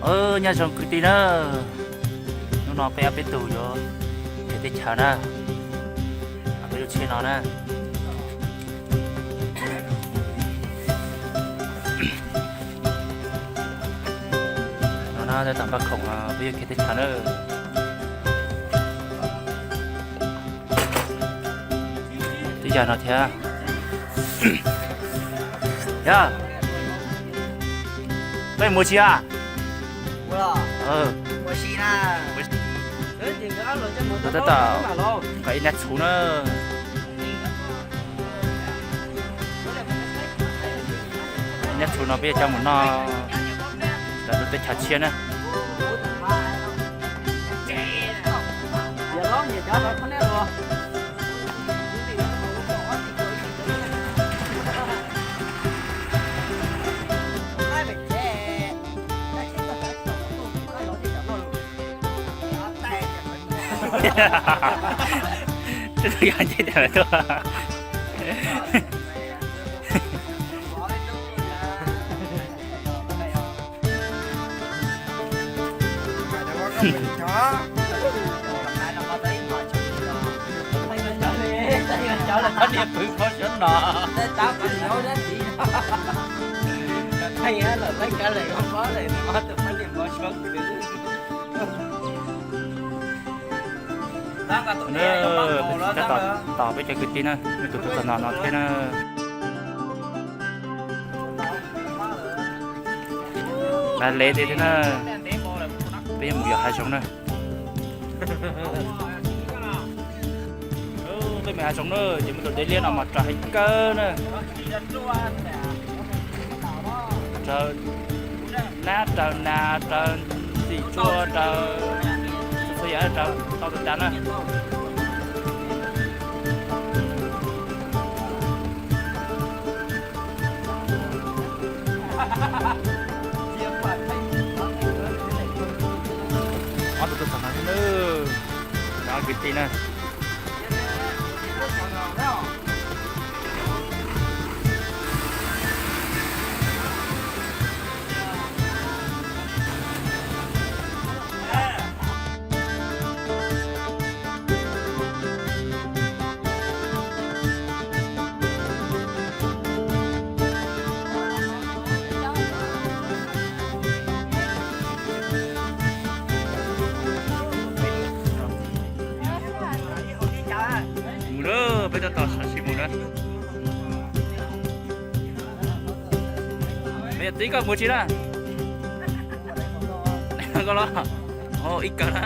Nyob zoo kwv tij na, hnub no peb ob peb tug yuav khiav teb chaws na, peb lub tsheb no na. No na, tom Npaj Khoom peb yuav khiav teb chaws na. Twb yog no thiab. Yog, peb mus tsis a? Tab tom kom ib nab txhuv na. Ib nab txhuv no peb yuav coj mus noj rau lub teb chaws tshiab na. Twb yog nce tas tuaj. Pab niam pw kho siab no. Tab tom tos peb cov kwv tij na, nej tus tuaj txog no no thiab na. Lawv lev tej thiab na. Peb yuav mus yos hav zoov na. Peb mus hav zoov na, ces mus tus dej liab no mas raws heev kawg na. Raws nab raws nas raws ntxim tsua raws txhua yam raws tau tas tas na. Ob tug tuaj txog no thiab na, ob kwv tij na. Mus na, peb tab tom sawv tsees mus na. Me nyuam txiv, koj mus tsis na? Koj los? Ib kawm na.